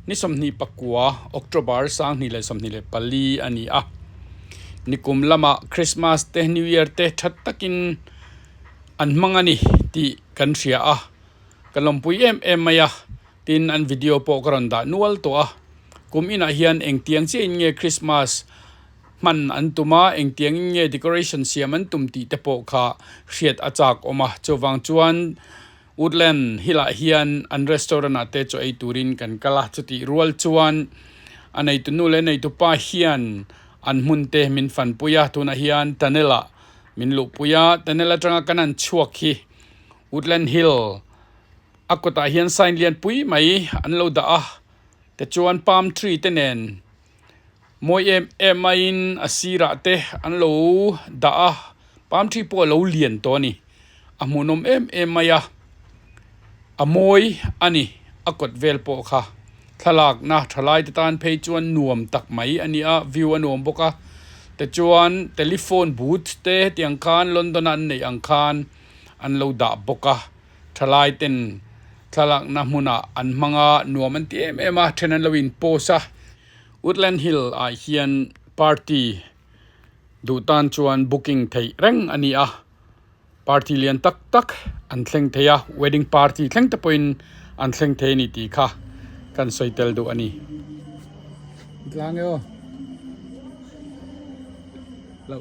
Ni 29 October 2024 a ni a. Nikum lamah Christmas te New Year te tha takin an hmang a ni tih kan hria a. Ka lawmpui em em mai a, tin an video pawh ka rawn dah nual tawh a. Kum inah hian engtiang chiahin nge Christmas hman an tum a, engtiangin nge decoration siam an tum tih te pawh kha hriat a chak awm a. Chuvang chuan Woodland Hill ah hian an restaurant ah te chaw ei turin kan kal a, chutih rual chuan a neitu nu leh neitu pa hian an hmun te min fanpui a, tunah hian tunnel ah min luhpui a, tunnel atanga kan han chhuak hi Woodland Hill a kawtah hian sign lian pui mai an lo dah a, tichuan palm tree te nen mawi em em maiin a sirah te an lo dah a palm tree pawh a lo lian tawh a ni a hmuhnawm em em mai a a mawi a ni a kawt vel pawh kha thlalak na thalai te tan phei chuan nuam tak mai a ni a view a nuam bawk a tichuan telephone booth te hetiang khan London a an neih ang khan an lo dah bawk a thalai ten thlalakna hmunah an hmang a nuam an ti em em a then an lo in post a Woodland Hill ah hian party duh tan chuan booking theih reng a ni a party lian tak tak an thleng thei a wedding party thleng te pawhin an thleng thei a ni tih kha kan sawi tel duh a ni. Tlang e aw. Lo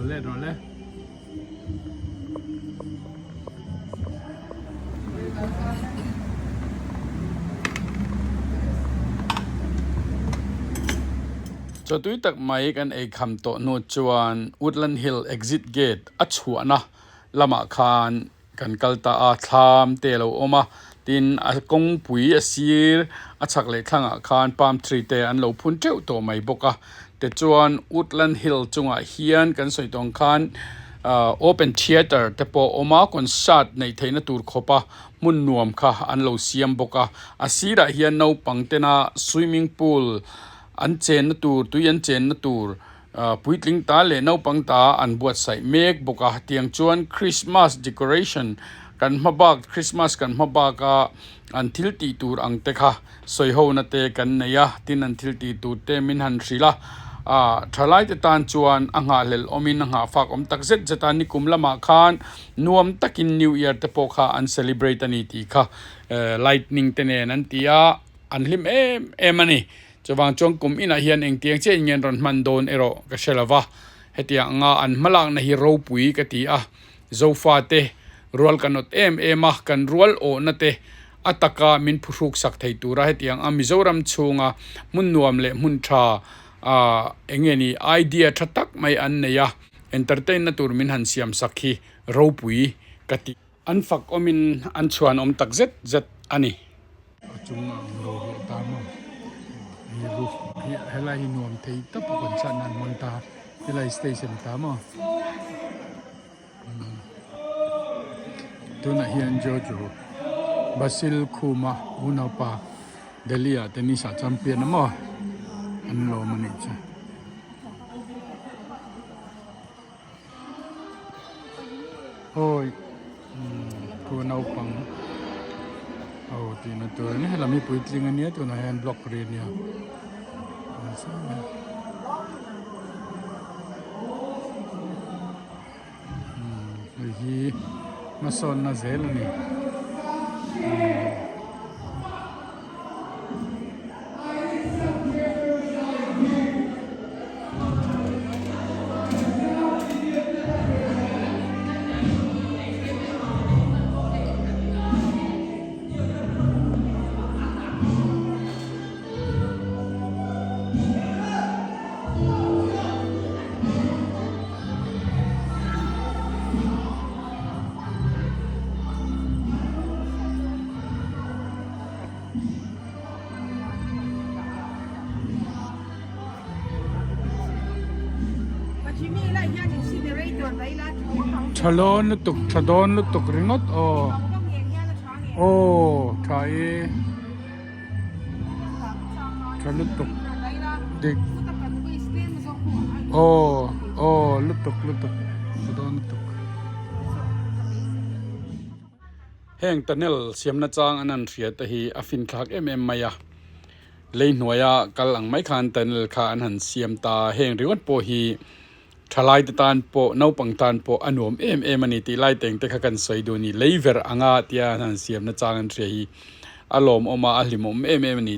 let rawh le. Chaw tui tak mai kan ei kham tawh hnu chuan Woodland Hill exit gate a chhuahna lamah khan Kan kal ta a, thlam te a lo awm a, tin a kawngpui a sir a chhak leh thlangah khan palm tree te an lo phun teuh tawh mai bawk a, tichuan Woodland Hill chungah hian kan sawi tawng khan ahh open theatre te pawh a awm a, concert neih theihna tur khawpa hmun nuam kha an lo siam bawk a, a sirah hian naupang tena swimming pool an chenna tur tui an chenna tur. Puitling ta leh naupang ta an buatsaih mek bawk a, tiang chuan Christmas decoration kan hma bak Christmas kan hma bak a an thil tih tur ang te kha sawi ho na te kan nei a, tin an thil tih tur te min han hrilh a, ah thalai te tan chuan a nghahhlelh awm in a nghahfak awm tak zet zet a, nikum lamah khan nuam takin New Year te pawh kha an celebrate a ni tih kha lightning te nen an ti a, an hlim em em a ni. Chuvang chuan kum inah hian engtiang chiah in nge an rawn hman dawn erawh ka hre lo va, hetiang anga an hmalakna hi ropui ka ti a, Zofate rual kan awt em em a, kan rual awhna te a taka min phuhruk sak thei tura hetiang a Mizoram chhunga hmun nuam leh hmun tha ah eng nge ni idea tha tak mai an nei a, entertain na tur min han siam sak hi ropui ka ti. An fak awmin an chhuan awm tak zet zet a ni. A chung a ang lo leh ta maw? Hei roof hi helai hi nuam thei tawp a concert nan hman ta helai stage a ni ta maw? Tunah hian Jojo Basil Khuma unaupa Delhi ah tennis ah champion a maw? An lawm a nih chu. Awi thu naupang ho tihna tur a ni helam hi puitling a nia tunah hian block ri a nia hei hi hmasawnna zel a ni. Tha lawn lutuk tha dawn lutuk ringawt aw aw tha e tha lutuk dik aw aw lutuk lutuk. dawn lutuk. Heng tunnel siamna chang an han hria te hi a finthlak em em mai a, lei hnuaia kal ang mai khan tunnel kha an han siam ta, heng ringawt pawh hi thalai te tan pawh naupang tan pawh a nuam em em a ni tih lai teng te kha kan sawi duh a ni, lei verh anga tia an han siamna chang an hria hi a lawmawm a, a hlimawm em em a ni,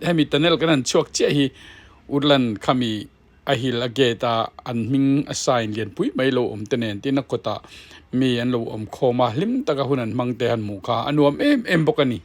hemi tunnel kan han chhuak chiah hi Woodland khami A hil a gate a an hming a sign lian pui mai lo awm te nen tin a kawtah mi an lo awm khawm a hlim taka hun an hmang te han hmuh kha a nuam em em bawk a ni.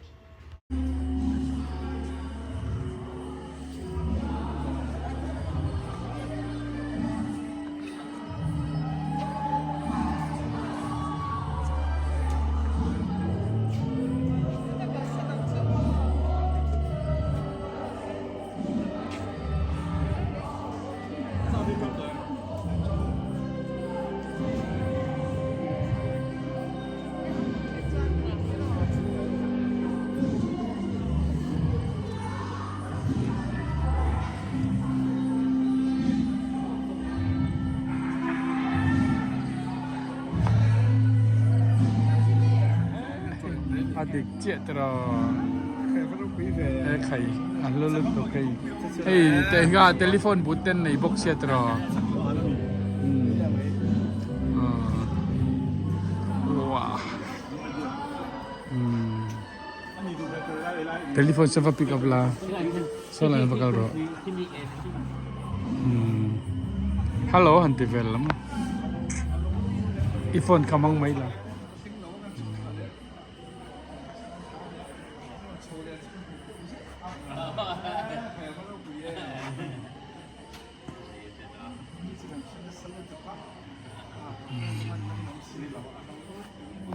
A dik chiah tiraw he khai a hlu lutuk hei hei te hi kha telephone booth te an nei bawk sia tiraw uah telephone saw va pick up la saw lai va kal rawh hello han ti vel lam i phone kha hmang mai la.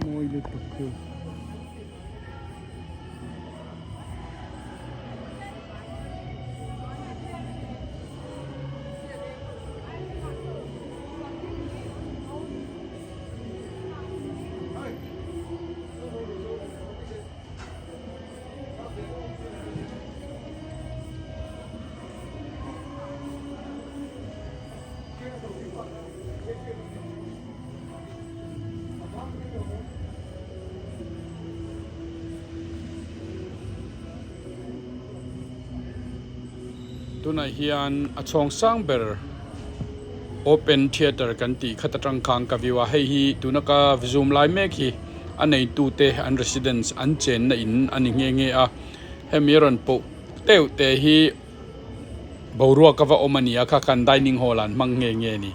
Mawi lutuk chu. Tunah hian a chhawng sang ber open theatre kan tih khat atang khan ka view a hei hi tuna ka zoom lai mek hi a neitute an residence an chenna in a ni nghe nghe a hemi a rawn poh teuh te hi boruak a va awm a ni a kha khan dining hall ah an hmang nghe nghe a ni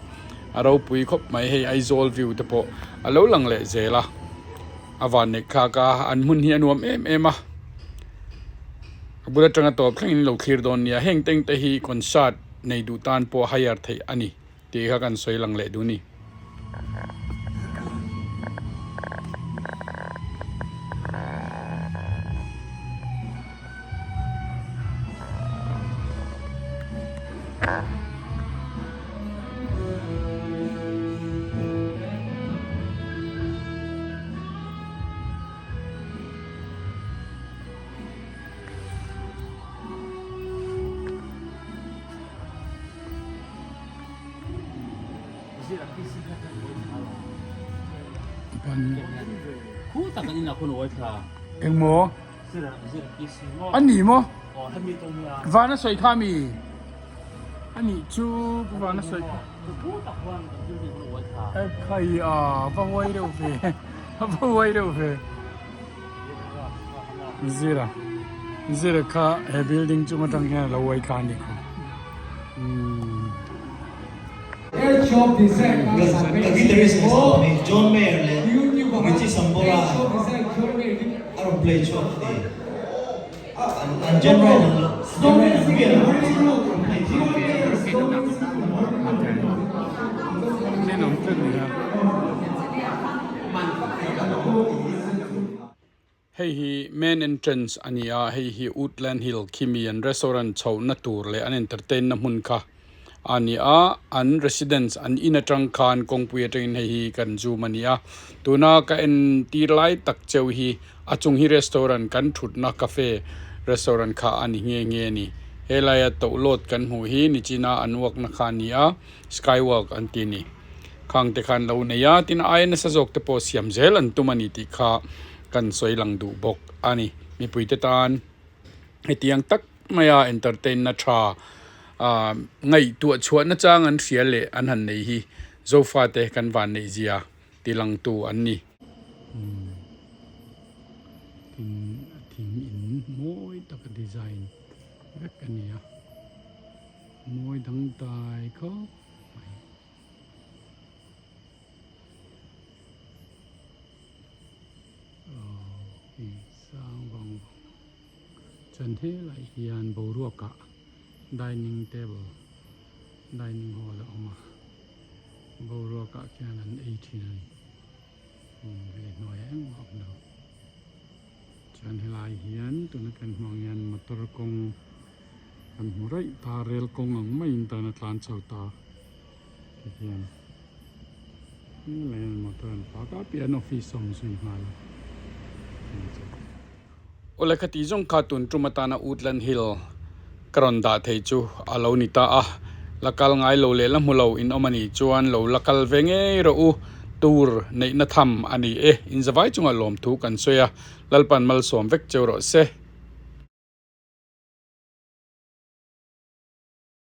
a ropui khawp mai hei Aizawl view te pawh a lo lang leh zel a a van neih thlak a an hmun hi a nuam em em a a bul atanga tawp thlengin lo thlir dawn nia heng teng te hi concert nei duh tan pawh hire theih a ni tih kha kan sawi lang leh duh a ni. Engmaw? A ni maw? Vana sawi kha mi? A nih chu Pu Vana sawi kha. Khai a va huai reuh ve a va huai reuh ve. Zira Zira kha he building chung atang hian a lo huai thla a ni khaw. Umm. Guitarist ni John Mayer leh Richie Sambora a rawn play chhuak a ni. An genre in ang lo, genre in ang miah lo an play thiam ve. Hei hi main entrance a ni a, hei hi Woodland Hill khimi an restaurant chhohna tur leh an entertain na hmun kha a ni a, an residence an in atang khan kawngpui atangin hei hi kan zoom a ni a, tuna ka en tir lai tak cheu hi a chung hi restaurant kan thutna cafe restaurant kha a ni nghe nghe a ni, helaia tohlawt kan hmuh hi nichina an walk na kha a ni a, skywalk an ti a ni. Khang te khan lo nei a, tin aia nasa zawk te pawh siam zel an tum a ni tih kha kan sawi lang duh bawk a ni. Mipui te tan hetiang tak maia entertain na tha ah ngaihtuah chhuah na chang an hria leh an han nei hi Zofa te kan van neih zia ti lang tu an ni. Tin a thing in mawi taka design vek a ni a, mawi dangdai khawp mai. Aww hei sang vang vang chuan helaiah hian boruakah dining table dining hall a awm a boruakah khian an ei thin a ni umm hei hnuaiah engmah a awm lo chuan helai hian tuna kan hmuh ang hian motor kawng kan hmu raih ta rel kawng ang maiin tan a tlan chho ta. Tihian helai motor an park a piah an office a awm zui nghal a Awle khati zawng kha tun tum atana Woodland Hill ka rawn dah thei chu a lo ni ta a, la kal ngai lo leh la hmu lo in awm a nih chuan lo la kal ve ngei rawh u, tur neihna tham a ni e, inzavai chunga lawmthu kan sawi a, Lalpan malsawm vek cheu rawh se.